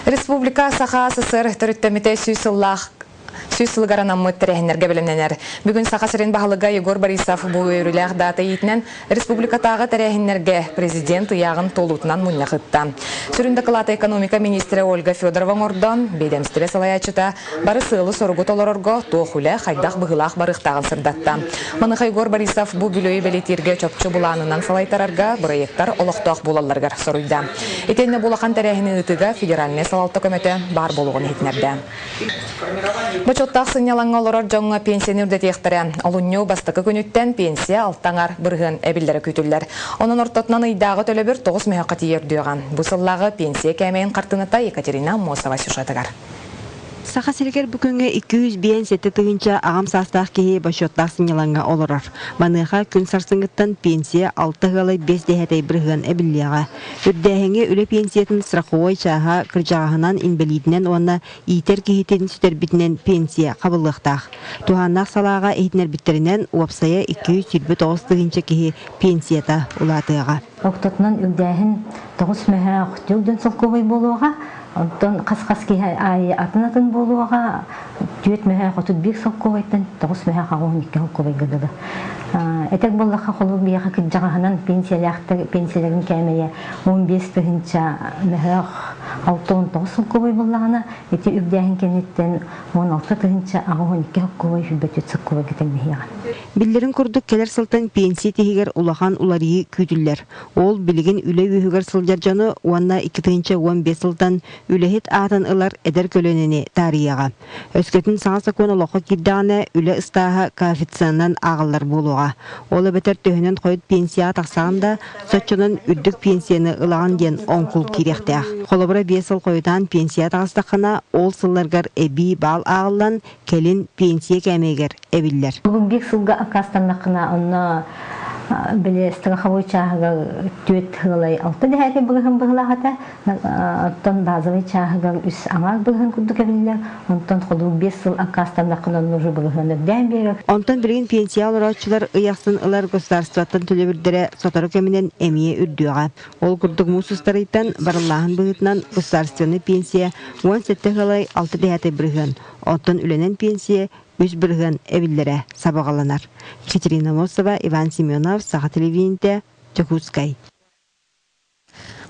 Республика Саха СССР төрүттэммитэ 100 сыллаах 100 сылыгар анаммыт тэрээһиннэргэ бэлэмнэнэр. Бүгүн Саха сирин баһылыга Егор Борисов бу үөрүүлээх даата иитинэн республикатааҕы тэрээһиннэргэ президент ыйааҕын туолуутунан мунньах ыытта. Сүрүн дакылааты экономика министрэ Ольга Федорова оҥордо, биэдэмистибэ салайааччыта бары сыалы-соругу толорорго туох үлэ, хайдах быһыылаах барыахтааҕын сырдатта. Маныаха Егор Борисов бу бүлөйү бэлиэтииргэ чопчу былаанынан салайтарарга бырайыактар олохтоох буолалларыгар соруйда. Итиэннэ бу улахан тэрээһини ыытыыга федеральнай салалта көмөтө баар буолуоҕун иһитиннэрдэ. Бочуоттаах сынньалаҥҥа олорор дьоҥҥо пенсияны үрдэтиэхтэрэ. Олунньу бастакы күнүттэн пенсия 6 аҥар бырыһыан эбиллэрэ күүтүллэр. Онон ортотунан ыйдааҕы төлөбүр 9 мөһөххө тиийэ үрдүөҕэ. Бу сыллааҕы пенсия кээмэйин хартыыната Екатерина Аммосова сюжетыгар. Саха сиригэр бу күҥҥэ 257 тыһыынча аҕам саастаах киһи бочуоттаах сынньалаҥҥа олорор. Маныаха күн сарсыҥҥыттан пенсия 6,5 бырыһыан эбиллиэҕэ. Үрдээһиҥҥэ үлэ пенсиятын страховой чааһа кырдьаҕаһынан, инбэлиитинэн уонна иитэр киһитин сүтэрбитинэн пенсия хабыллыахтаах. Туһааннаах салааҕа иһитиннэрбиттэринэн, уопсайа 229 тыһыынча киһи пенсията улаатыаҕа. Ортотунан үрдээһин 9 мөһөөх дьыл солкуобай буолуоҕа, онтон хас-хас киһи аайы атын-атын буолуоҕа, 4 мөһөөх 31 солкуобайтан 9 мөһөөх 82 солкуобайга дылы. Этэр буоллахха, холобур биһиэхэ кырдьаҕаһынан пенсиялаахтар пенсияларын кээмэйэ 15 тыһыынча мөһөөх 69 солкуобай буоллаҕына, ити үрдээһин кэнниттэн 16 тыһыынча 82 солкуобай 24 солкуобайга тэҥнэһиэҕэ. Биллэрин курдук, кэлэр сылтан пенсия тиһигэр улахан уларыйыы күүтүллэр. Ол билигин үлэ үөһүгэр сылдьар дьону уонна 2015 сылтан үлэһит аатын ылар эдэр көлүөнэни таарыйыаҕа. Өскөтүн саҥа сокуон олоххо киирдэҕинэ, үлэ ыстааһа коэффициенынан ааҕыллар буолуоҕа. Ол эбэтэр төһөнөн хойут пенсияҕа тахсаҕын да, соччонон үрдүк пенсияны ылаҕын диэн оҥкул киириэхтээх. Холобура, 5 сыл хойутаан пенсияҕа таҕыстаххына, ол сылларгар эбии баал ааҕыллан, кэлин пенсия кээмэйигэр эбиллэр. Биир сылга аккаастаннаххына, онно били страховой чааһыгар түөрт сыалай алта дэһээти бырыһын быһылаах этэ. Оттон базовый чааһыгар үс аҥаар бырыһын курдук эбиллэр. Онтон холуур 5 сыл аккаастаннаххына, онно уже бырыһын үрдээн биэрэр. Онтон билигин пенсия олорооччулар ый ахсын ылар государствоттан төлөбүрдэрэ сотору кэминэн эмиэ үрдүөҕэ. Ол курдук муус устарыйтан барыллааһын быһыытынан государственнай пенсия 17 сылай 6 дэһээтэй бырыһыан, оттон үлэнэн пенсия 3% эбиллэрэ сабаҕаланар. Екатерина Мосова, Иван Семенов, Саха телевидениетэ, Дьокуускай.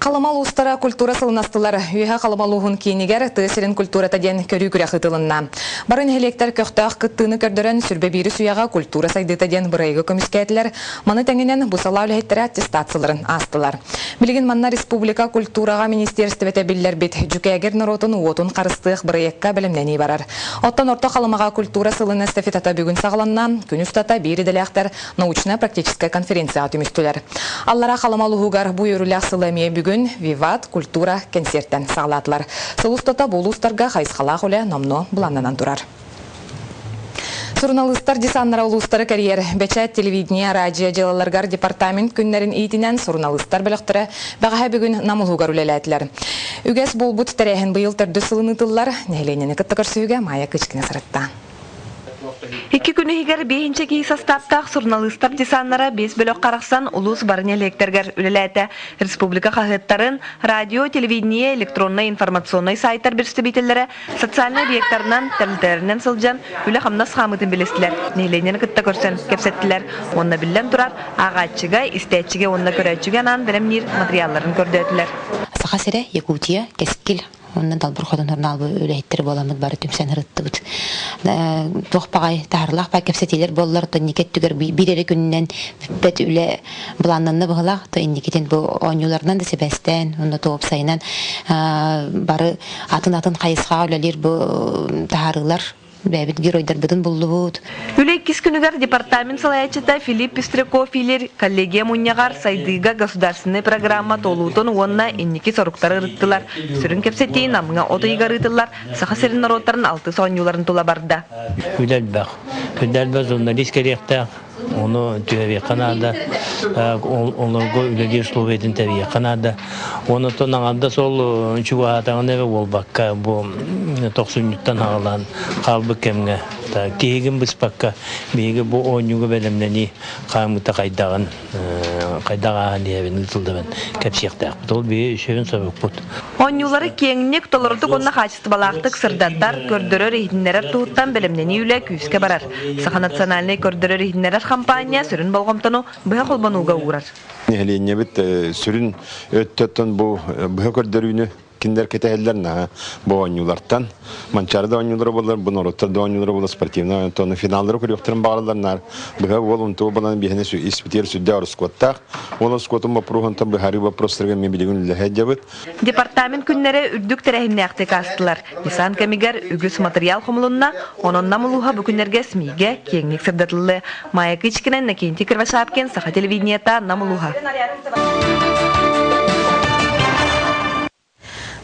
Халыма улуустара культура сылын астылар. Үөһэ Халыма улууһун киинигэр тыа сирин культурата диэн көрүү күрэх ыытылынна. Бары нэһилиэктэр көхтөөх кыттыыны көрдөрөн сүрбэ биири сүүйэҕэ культура сайдыыта диэн бырайыгы көмүскээтилэр. Маны тэҥинэн бу салаа үлэһиттэрэ аттестацияларын аастылар. Билигин манна республика культураҕа министиэристибэтэ биллэрбит Дьүкээгир норуотун уотун харыстыах бырайыакка бэлэмнэнии барар. Оттон Орто Халымаҕа культура сылын эстафетата бүгүн саҕаланна. Күн устата биир идэлээхтэр научно-практическай конференцияҕа түмүстүлэр. Аллара Халыма улууһугар бу үөрүүлээх сылы эмиэ бүгүн «Виват. Культура» кэнсиэртэн саҕалаатылар. Сыл устата бу улуустарга хайысхалаах үлэ номнуо былааннанан турар. Суруналыыстар десаннара улуустары кэрийэр. Бэчээт, телевидение, радио дьыалаларыгар департамент күннэрин иитинэн суруналыыстар бөлөхтөрө бэҕэһээ бүгүн Нам улууһугар үлэлээтилэр. Үгэс буолбут тэрээһин быйыл төрдүс сылын ыытыллар. Нэһилиэнньэни кытта көрсүһүүгэ Майя Кычкина сырытта. 2 күн иһигэр биэһинчэ киһи састааптаах суруналыыстар десаннара 5 бөлөх харахсан улуус бары нэһилиэктэригэр үлэлээтэ. Республика хаһыаттарын, радио, телевидение, электроннай информационнай сайтар представителлэрэ социальнай объектарынан, тэрилтэлэринэн сылдьан үлэ-хамнас хаамыытын билистилэр, нэһилиэнньэни кытта көрсөн кэпсэттилэр уонна биллэн турар, ааҕааччыга, истээччигэ уонна көрөөччүгэ анаан бэлэмниир матырыйаалларын көрдөөтүлэр. Саха сирэ, Якутия, Кэскил уонна Далбар Хотун сурунаал үлэһиттэрэ буоламмыт бары түмсэн ырыттыбыт. Туох баҕай таһарлаах бай кэпсэтиилэр буоллар, то инники өттүгэр биир эрэ күнүнэн бүппэт үлэ былааннанна быһылаах, то инникитин бу оонньууларынан да сибээстээн, уонна туопсайынан бары атын-атын хайысхаҕа үлэлиир бу таһаарыылар бэйэбит геройдарбытын буллубут. Үлэ иккис күнүгэр департамент салайааччыта Филипп Пестряков илир коллегия мунньаҕар сайдыыга государственнай программа туолуутун уонна инники соруктары ырыттылар. Сүрүн кэпсэтии Намҥа от ыйыгар ыытыллар Саха сирин норуоттарын алтыс оонньууларын тула барда. Үлэ элбэх. Үлэ элбэх журналист кэлиэхтээх, ону түһэриэххэ наада, олорго үлэлиир условиятын тэрийиэххэ наада. Онтон аҥардас ол чугаһаатаҕына эрэ буолбакка, бу тохсунньуттан аҕалаан хаалбыт кэмҥэ. Тиһигин быспакка биһиги бу оонньууга бэлэмнэнии хаамыыта хайдаҕын, хайдах ааһан иһэбин, ыытыллыбын кэпсиэхтээхпит. Ол биһи үсүһүн сорукпут. Оонньуулары киэҥник, толорутук уонна хаачыстыбалаахтык сырдатар, көрдөрөр-иһитиннэрэр туһуттан бэлэмнэнии үлэ күүскэ барар. Саха национальнай көрдөрөр-иһитиннэрэр хампаанньа сүрүн болҕомтону быһа холбонууга уурар. Нэһилиэнньэбит сүрүн өттөттөн бу быһа көрдөрүүнү кинилэр кэтэһэллэр наһаа бу оонньуулартан Манчаары да оонньуулара буоллар, бу норуоттар да оонньуулара буоллар, спортивнай оонньуулар финаллары көрүөхтэрин баҕараллар наар быһа уол унтуо балан биһини испитигэр сүрдээх ороскуоттаах. Уол ороскуотун боппуруоһунтан быһаарыы боппуруостарыгар мен билигин үлэлэһэ сылдьабыт. Департамент күннэрэ үрдүк тэрээһиннээхтик аастылар. Десант кэмигэр үгүс матырыйаал хомулунна, онон Нам улууһа бу күннэргэ СМИ-гэ киэҥник сырдатыллыа. Майя Кычкина, Иннокентий Кривошапкин, Саха телевидениета, Нам улууһа.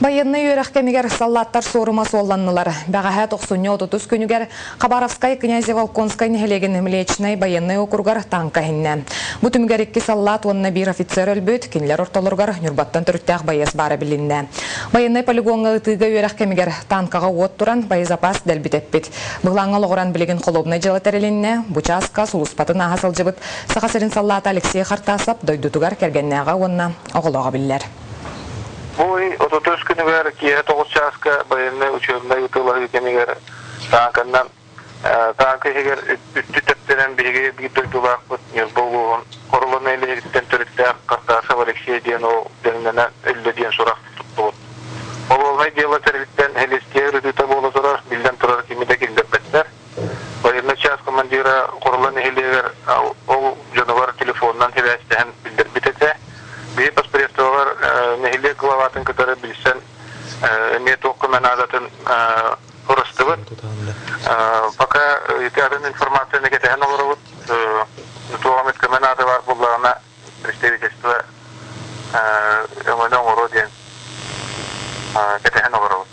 Байыаннай үөрэх кэмигэр саллааттар суорума суолланнылар. Бэҕэһээ тохсунньу отутус күнүгэр Хабаровскай Князево-Волконскай нэһилиэгин Млечнай байыаннай округар тааҥка иһиннэ. Бу түмүгэр икки саллаат уонна биир офицер өлбүт, кинилэр ортолоругар Ньурбаттан төрүттээх байыас баара билиннэ. Байыаннай полигоҥҥа ытыыга үөрэх кэмигэр танкаҕа уот туран боезапас дэлби тэппит. Быһылааҥҥа олоҕуран билигин холуобунай дьыала тэрилиннэ. Бу чааска сулууспатын ааһа сылдьыбыт Саха сирин саллаата Алексей Хартасов дойдутугар кэргэннээҕэ уонна оҕолооҕо биллэр. Бу ый отутус күнүгэр киэһэ тоҕус чааска байыаннай учебнай ытыалаһыы кэмигэр тааҥканнан тааҥка иһигэр үттү тэптэрэн биһиги биир дойдулаахпыт Ньурба улууһун Хорула нэһилиэгиттэн төрүттээх Картасов Алексей диэн уол дэҥнэнэн өллө диэн сурах туттубут. Холуобунай дьыала тэрилтэн Һэлиэстийэ ырытыыта буола турар, биллэн турар кими да киллэрбэттэр. Военный час командира Хорула нэһилиэгэр ол дьонугар телефонунан сибээстэһэн биллэрбит этэ. Биһи поспредстволар нэһилиэк главатын кытары билсэн эмиэ туох көмө наадатын сурастыбыт. Пока ити атын информацияны кэтэһэн олоробут. Туох эмит көмө наада баар буоллаҕына представительство өҥөнү оҥоруо диэн кэтэһэн олоробут.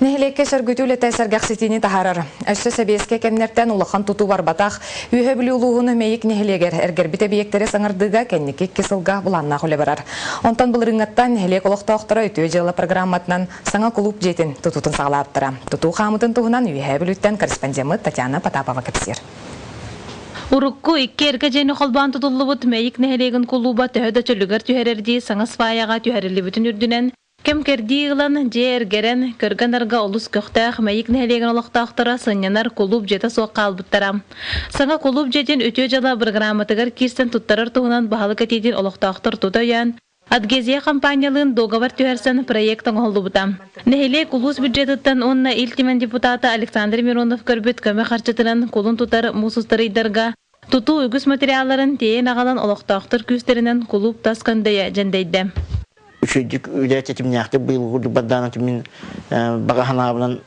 Нэһилиэккэ сөргүтүү үлэтэ сэргэхситиини таһаарар. Өссө сэбиэскэй кэмнэртэн улахан тутуу барбатах Үөһэ Бүлүү улууһун Мэйик нэһилиэгэр эргэрбит эбийиэктэри саҥардыыга кэнники икки сылга былааннаах үлэ барар. Онтон былырыыҥҥаттан нэһилиэк олохтоохторо үтүө дьыала программатынан саҥа кулууп дьиэтин тутуутун саҕалаабыттара. Тутуу хаамытын туһунан Үөһээ Бүлүүттэн корреспондеммыт Татьяна Потапова кэпсиир. Урукку икки эргэ дьиэни холбоон тутуллубут Мэйик нэһилиэгин кулууба төһө да чөлүгэр түһэрэрдии саҥа сваяҕа түһэриллибитин үрдүнэн, Кэм-кэрдии ылан, дьиэ эргэрэн, көргө-нарга олус көхтөөх Мэйик нэһилиэгин олохтоохторо сынньанар кулууп дьиэтэ суох хаалбыттара. Саҥа кулууп дьиэтин үтүө дьыала бырагырааматыгар киирсэн туттарар туһунан баһылык этиитин олохтоохтор тута өйөөн, Адгезия хампаанньалыын дуогабар түһэрсэн проект оҥоһуллубута. Нэһилиэк улуус бюджетыттан уонна Ил Түмэн депутата Александр Миронов көрбүт көмө харчытынан кулун тутар муус устар ыйдарга тутуу үгүс материалларын тиэйэн аҕалан олохтоохтор күүстэринэн кулууп тас көндөйө дьэндэйдэ. Үчүгэйдик үлэ тэтимнээхтик быйыл курдук бардаана мин баҕа санаабынан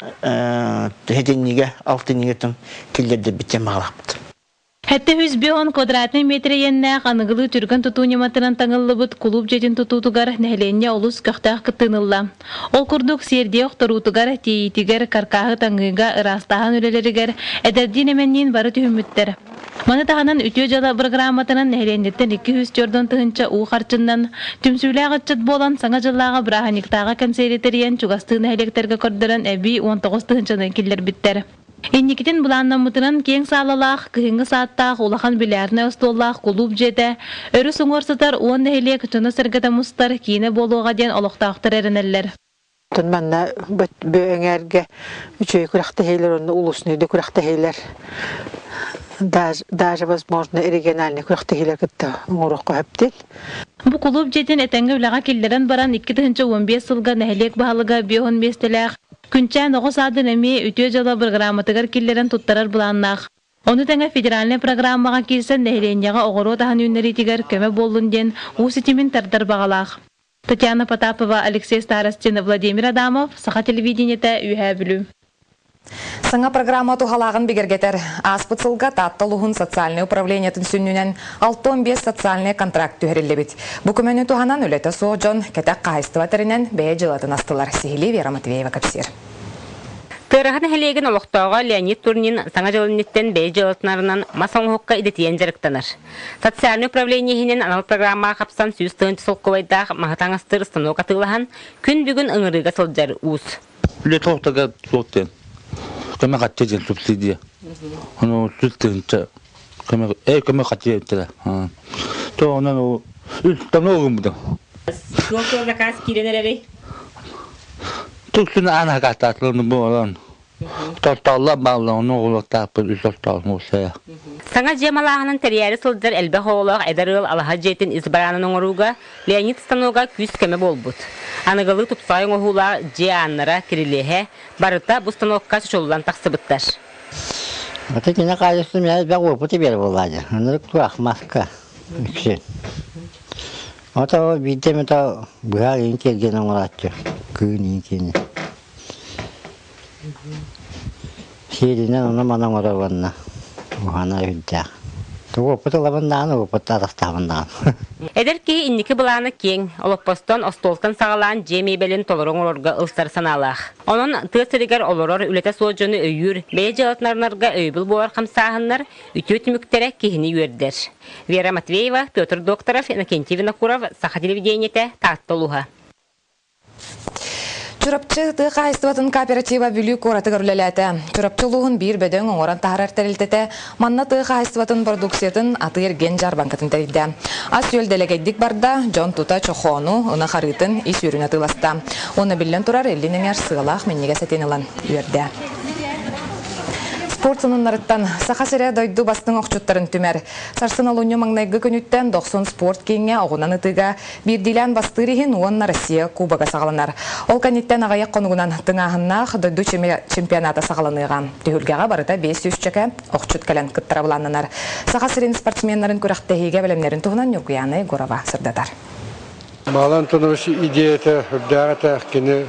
сэтинньигэ алтынньыгыттан киллэрдэрбит диэн баҕалаахпыт. 705 квадратнай метр иэннээх аныгылыы түргэн тутуу ньыматынан таҥыллыбыт кулууп дьиэтин тутуутугар нэһилиэнньэ олус көхтөөх кыттыыны ылла. Ол курдук сиэрдийэ охторуутугар, тиэйиитигэр, каркааһы таҥыыга, ыраастааһын үлэлэригэр эдэрдиин-эмэнниин бары түһүммүттэр. Маны таһынан үтүө дьыала бырагырааматынан нэһилиэнньэттэн 204 тыһыынча уу харчыннан түмсүүлээх ыччат буолан Саҥа дьыллааҕы бырааһынньыктааҕы кэнсиэри тэрийэн чугастыы нэһилиэктэргэ көрдөрөн эбии 19 тыһыынчаны киллэрбиттэр. Инникитин былааннаммытынан киэҥ саалалаах, кыһыҥҥы сааттаах, улахан бильярднай остуоллаах кулууп дьиэтэ өрүс уҥуор сытар уон нэһилиэк дьоно-сэргэтэ мустар киинэ буолуоҕа диэн олохтоохтор эрэнэллэр. Оттон манна бу эҥээргэ үчүгэй күрэхтэһиилэр уонна улуусный да күрэхтэһиилэр даже возможно региональный күрэхтэһиилэр кытта оҥоруохха сөптүн. Бу кулууп дьиэтин этэҥҥэ үлэҕэ киллэрэн баран 2015 сылга нэһилиэк баһылыга 50 миэстэлээх Күнчээн оҕо саадын эмиэ үтүө дьыала бырагырааматыгар киллэрэн туттарар былааннаах. Ону тэҥэ федеральнай программаҕа киирсэн нэһилиэнньэҕэ оҕуруот аһын үүннэриитигэр көмө буоллун диэн уу ситимин тардар баҕалаах. Татьяна Потапова, Алексей Старостин, Владимир Адамов, Саха телевидениетэ, Үөһээ Бүлүү. Саҥа программа туһалааҕын бигэргэтэр. Ааспыт сылга Таатта улууһун социальнай управлениетын сүнньүнэн 65 социальнай контракт түһэриллибит. Бу көмөнү туһанан үлэтэ суох дьон кэтэх хаһаайыстыба тэринэн бэйэ дьыалатын астылар. Сиһилии Вера Матвеева кэпсиир. Тыараһа нэһилиэгин олохтооҕо Леонид Турнин Саҥа дьыл инниттэн бэйэ дьыалатынарынан мас оҥоһукка идэтийэн дьарыктанар. Социальнай управление иһинэн анал программаҕа хапсан 100 тыһыынча солкуобайдаах маһы таҥастыыр станок атыылаһан, күн бүгүн ыҥырыыга сылдьар уус. Үлэ тоҕтага суох диэн. Көмө хаччы диэн субсидия. Ону 100 тыһыынча көмө көмө хаччы диэбиттэрэ. То онон ол үс давно гыммытым. Туох заказ киирэн эрэрий? Туксун аана хакааттаатылар бу олон. Тортооллор бааллар, ону оҕолортаахпыт үс тортоол муусая. Саҥа дьиэ малааһынын тэрийээри сылдьар элбэх оҕолоох эдэр ыал алаһа дьиэтин ис бараанын оҥорууга Леонид станога күүс-көмө буолбут. Аныгылыы тупсаҕай оҥоһуулаах дьиэ ааннара, кирилиэһэ барыта бу станокка чочуллан тахсыбыттар. Ата кини хаайыстым элбэх уопуту биэр буоллаадьа. Ынырык туох маска үксүн. Ото биирдэ эмэтэ быһаар иин киэргэн оҥорааччы. Кыын иин киини. Сиэринэн ону-маны оҥорор уонна уһана үрдээх. Уопут ылабын даҕаны, уопут атастаабын даҕаны. Эдэр киһи инники былаана киэҥ, олоппостон, остуолтан саҕалаан дьиэ миэбэлин толору оҥорорго ылсар санаалаах. Онон тыа сиригэр олорор, үлэтэ суох дьону өйүүр, бэйэ дьыалатынарынарга өйөбүл буолар хамсааһыннар үтүө түмүктэрэ киһини үөрдэр. Вера Матвеева, Петр Докторов, Иннокентий Винокуров, Саха телевидениетэ, Таатта улууһа. Чурапчы тыа хаһаайыстыбатын кооператива Бүлүү куоратыгар үлэлээтэ. Чурапчы улууһун биир бөдөҥ оҥорон таһаарар тэрилтэтэ манна тыа хаһаайыстыбатын продукциятын атыы-эргиэн дьаарбаҥкатын тэрийдэ. Ас-үөл дэлэгэйдик барда, дьон тута чохоону, ынах арыытын, ис үөрүн атыыласта. Уонна биллэн турар, илин эҥэр сыалаах минньигэс этин ылан үөрдэ. Спорт сонуннарыттан Саха сирэ дойду бастыҥ охчуттарын түмэр. Сарсын олунньу маҥнайгы күнүттэн Дохсун спорт кииҥҥэ оҕунан ытыыга Биирдиилээн бастыыр иһин уонна Россия Кубога саҕаланар. Ол кэнниттэн аҕыйах хонугунан тыҥааһыннаах дойду чемпионата саҕаланыаҕа. Түһүлгэҕэ барыта 500 чөкө охчут кэлэн кыттара былааннанар. Саха сирин спортсменнарын күрэхтэһиигэ бэлэмнэрин туһунан Ньургуйаана Егорова сырдатар. Мала Антонович идеята үрдээх этэ. Кини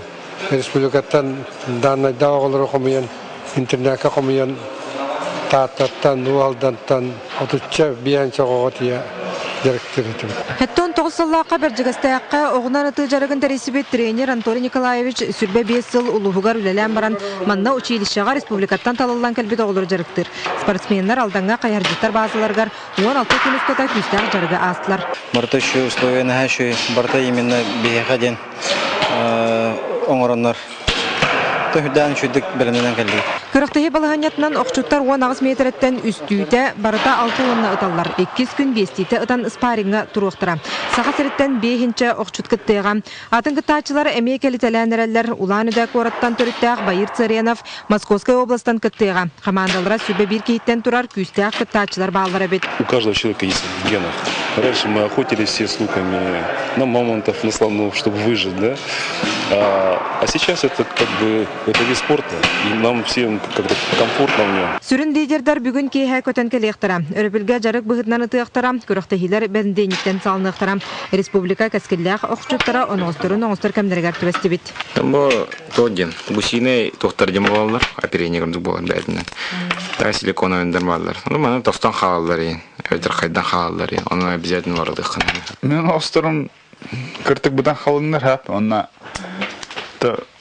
республикаттан даннайдаах оҕолору хомуйан, интернакка хомуйан Тааттаттан, Уалдантан отучча биэнсэ оҕоҕо тиийэ дьарыктыыр этим. 79 сыллаахха Бэрдьигэстээххэ оҕунан ытыы дьарыгын тэрийсибит тренер Анатолий Николаевич 25 сыл улууһугар үлэлээн баран, манна училищеҕа республикаттан талыллан кэлбит оҕолору дьарыктыыр. Спортсменнар Алдаҥҥа хайыһардьыттар баазаларыгар 16 күн устата күүстээх дьарыгы аастылар. Барыта үчүгэй условия наһаа үчүгэй. Барыта именно биһиэхэ диэн оҥороннор Төһүрдээн үчүгдүк бэлэмнэнэн кэллибит. Күрэхтэһии балаһыанньатынан охчуттар 18 миэтэрэттэн үстүүтэ, барыта алта уонна ыталлар. Иккис күн биэстиитэ ытан спарриҥҥа туруохтара. Саха сириттэн биэһинчэ охчут кыттыаҕа. Атын кыттааччылар эмиэ кэлитэлээн эрэллэр. Улаан-Удэ куораттан төрүттээх Баир Царенов Московскай областан кыттыаҕа. Хамаандалара сүбэ биир киһиттэн турар күүстээх кыттааччылар бааллар эбит. У каждого человека есть в генах. Раньше мы охотились все с луками на мамонтов, на слонов, чтобы выжить, да? А сейчас это как бы это вид спорта, и нам всем как-то комфортно в нем. Сүрүн лидердар бүгүн киэһэ көтөн кэлиэхтэрэ. Өрөбүлгэ дьарык быһыытынан ытыахтара, күрэхтэһиилэр бэнидиэнньиктэн саҕаланыахтара. Республика кэскиллээх охчуттара оноҕосторун оҥостор кэмнэригэр түбэстибит. Бу то диэн гусиный туохтар диэн буолаллар, оперение курдук буолар бэйэтинэн. Так силиконовендар бааллар. Ну, маны тостон хаалаллар иин, эбэтэр хайдан хаалаллар иин. Ону обязательно барылыаххын. Мен осторум кыртык бытан халыннар хап, онна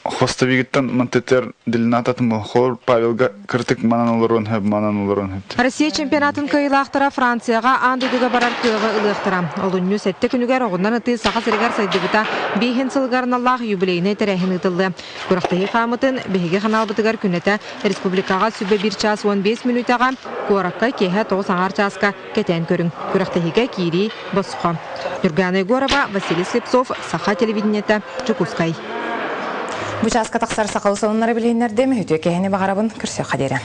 хвостовигыттан мантытер длинататын хор Павелга кыртык манан олорон хөп, манан олорон хөп. Россия чемпионатын кыайыылаахтара Францияҕа аан дойдуга барар кыаҕы ылыахтара. Олунньу сэттэ күнүгэр оҕунан ытыы Саха сиригэр сайдыбыта биэһин сылыгар аналлаах юбилейнай тэрээһин ыытыллыа. Күрэхтэһии хаамытын биһиги ханаалбытыгар күннэтэ республикаҕа сүбэ биир чаас 15 мүнүүтэҕэ, куоракка киэһэ тоҕус аҥаар чааска кэтээн көрүҥ. Күрэхтэһиигэ киирии босхо. Нюргана Егорова, Василий Слепцов, Саха телевидениетэ, Дьокуускай. Бу чааска тахсар сахалы сонуннары билиһиннэрдим. Үтүө киһини баҕарабын. Көрсүөххэ диэри.